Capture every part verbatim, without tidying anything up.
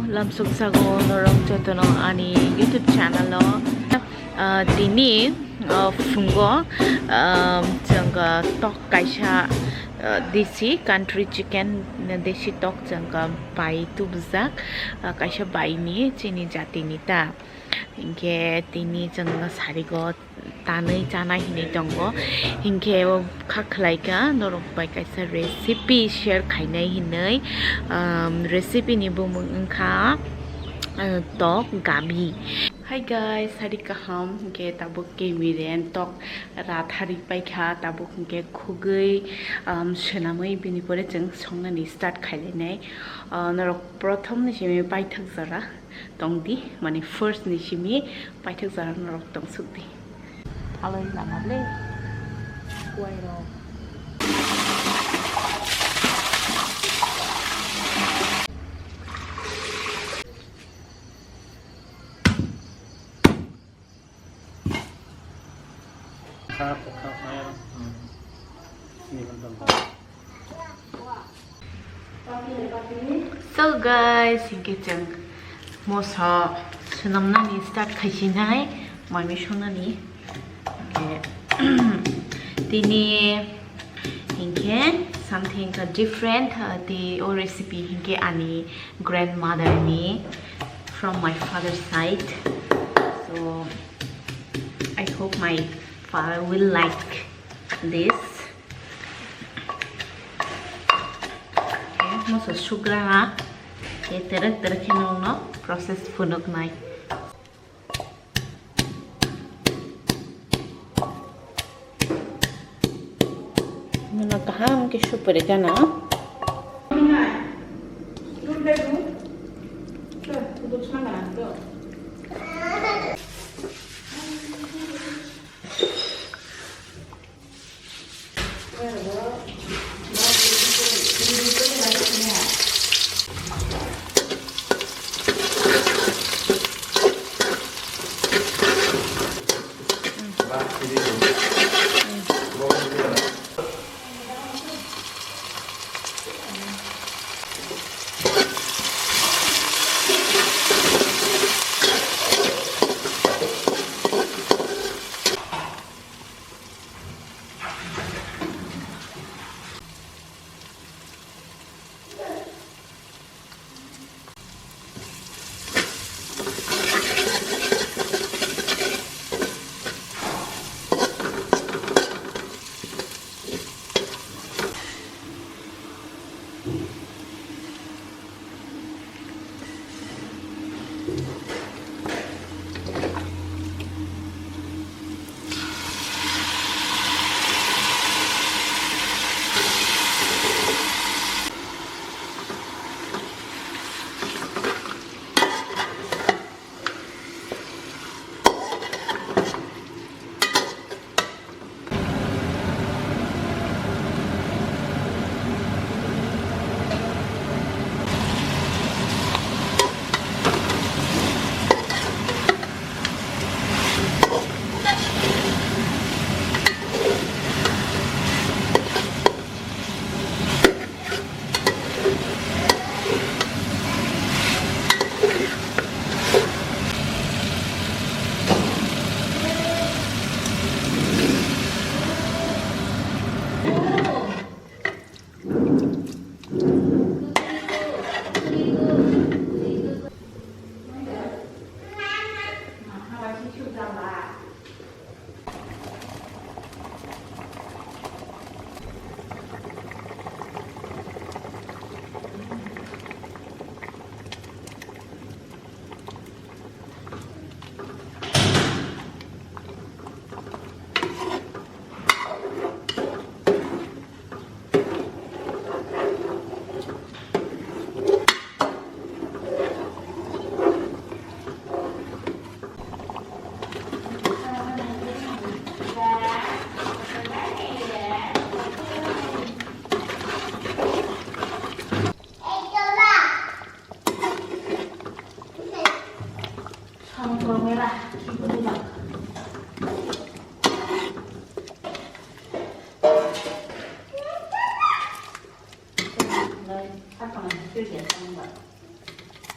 Lamsok sago norok jotono ani YouTube channel o, ah, tini, ah, phungo, ah, chwng, ah, tok kaisa, ah, desi country chicken, desi tok chwng, ah, bai tubujak, ah, kaisa bai ni chini jati ni ta. Hinkhe tini chwng sarigo tanwi chanai hinwi tongo. Hinkhe o kha khlaikha norok bai kaisa recipe share khainai hinwi. Um, recipe ni bumung wngkha, uh, tok gabi. Hi guys, sari kaham. Hinkhe tabuk kemiren tok rathari paikha, tabuk hinkhe khugwi, um, swnamwi bini pore chwng songnani start khailainai. Uh, norok prothom ni simi paithak jora tongdi, mane first ni simi paithak jora norok tongsukdi. Haloi lama le. Kuai rok. Kha, kha, kha. So guys, hinkhe chwng moso swnamnani start khaisinai, mai mui songnani. Hinkhe tini hinkhe something different, uh, the o recipe hinkhe ani grandmother ni from my father side. So I hope my father will like this. Okay, moso sugra ha. Okay, terek terek khe nokno process phunuknai. Nuna kaham ke super gana.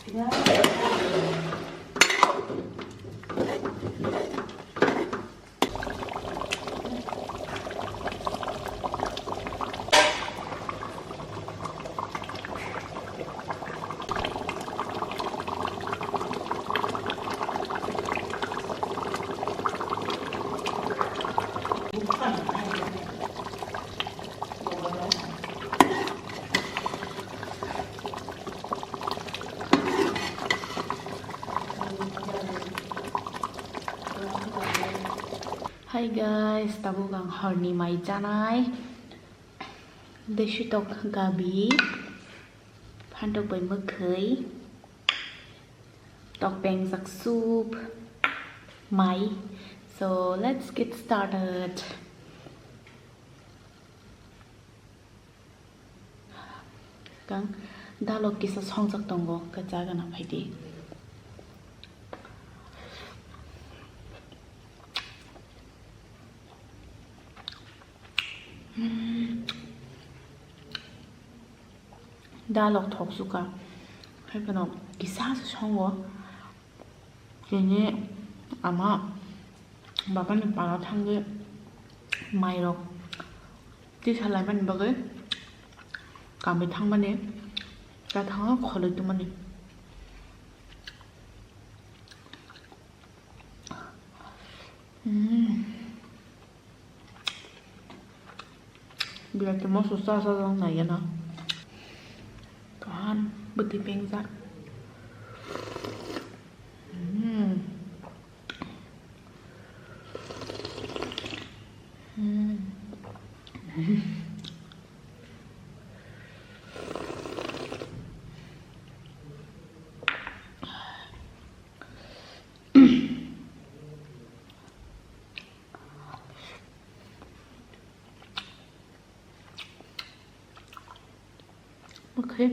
Hi guys, tabuk ang horni mai chanai. Desitok gabi, phantok bai mwkhwi, tok pengjak soup, mai. So let's get started. Kang dalok kisa songjak tongo, khe chagana phaidi. Dalok thok suka, hai phano kisa se songo. Tini ama babani pala thangwi mairok tisa laimani bagwi kamwi thangmani, ta thango kholwi tongmani. Mm. Belai khe moso cha cha jak nai gana. Kaham bwtwi pengjak. Mm. Mm. Okay.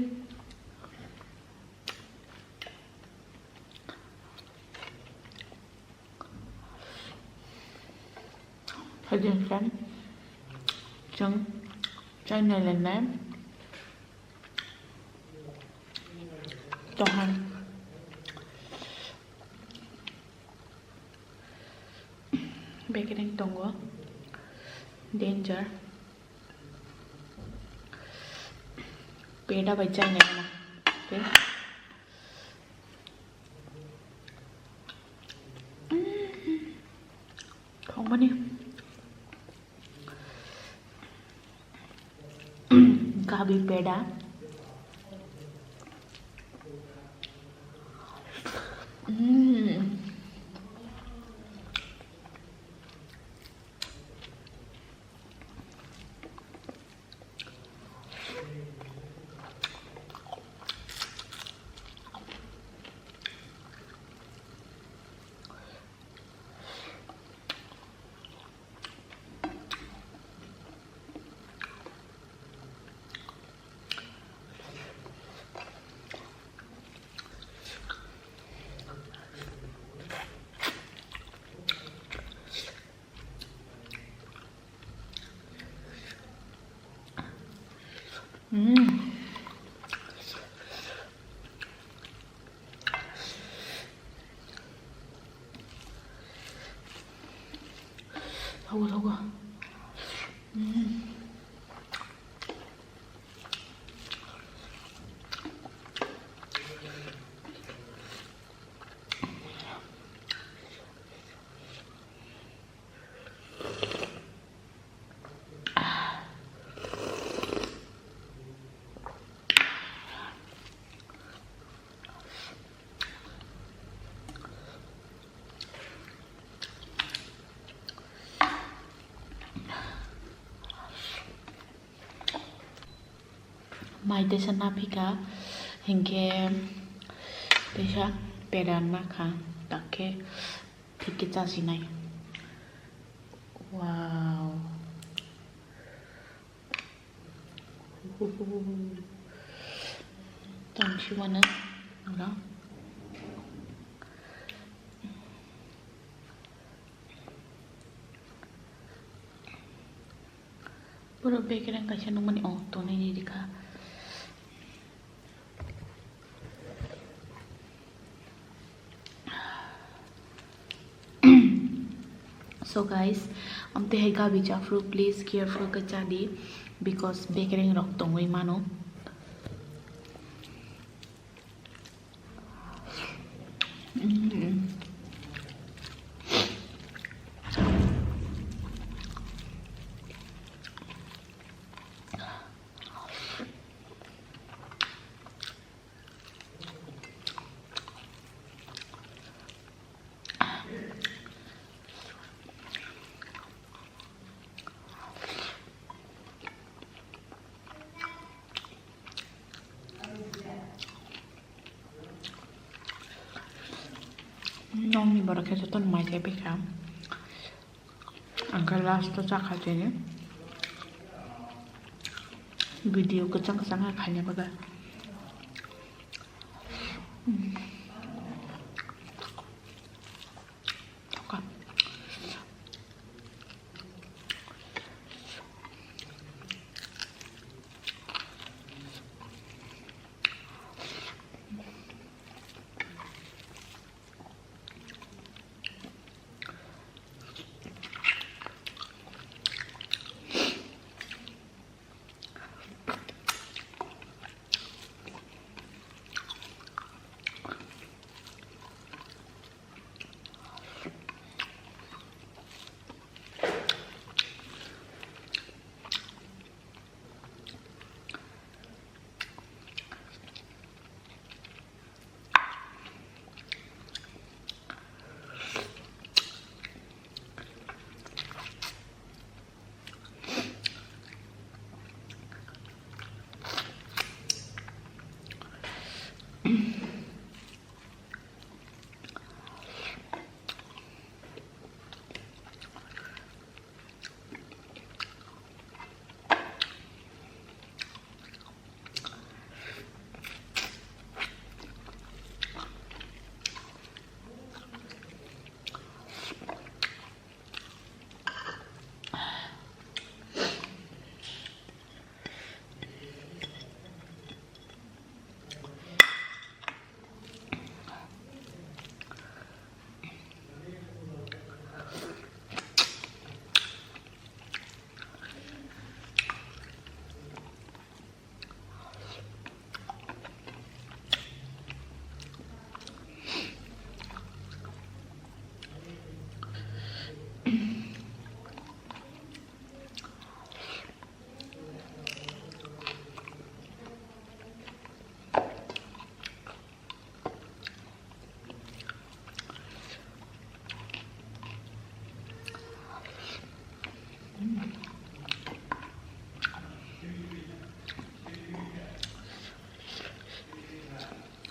Hajin san chang chang nai lai nai. Tohan. Bekereng tongo. Danger. Peda bai chai nai na. Okay. Thongmani. Gabi peda. Mm. Mm. Thogo, thogo. Mm. Mai teisa naphika hinkhe teisa peda nakha, takhe thik khe chasinai. Wow. Tongsi mano ora. Pura bekereng kaisa nungmani, oh, tonwi rikha. So guys, amtwi hai gabi chaphru, please careful khe chadi, because bekereng rok tongwi mano. Mm. Nokni borok khe jotono mai khe bikha. Ang khe last o chakha tini. Video kwchang kwchang khe khaina bagwi.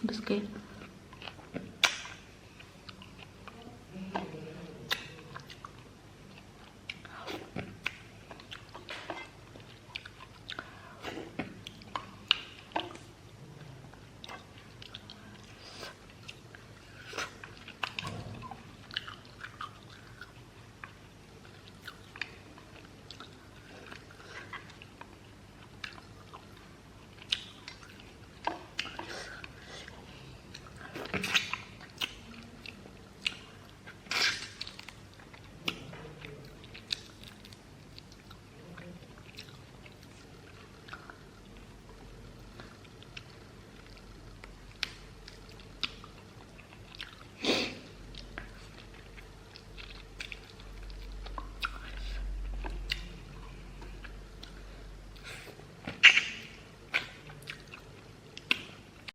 Bwskhe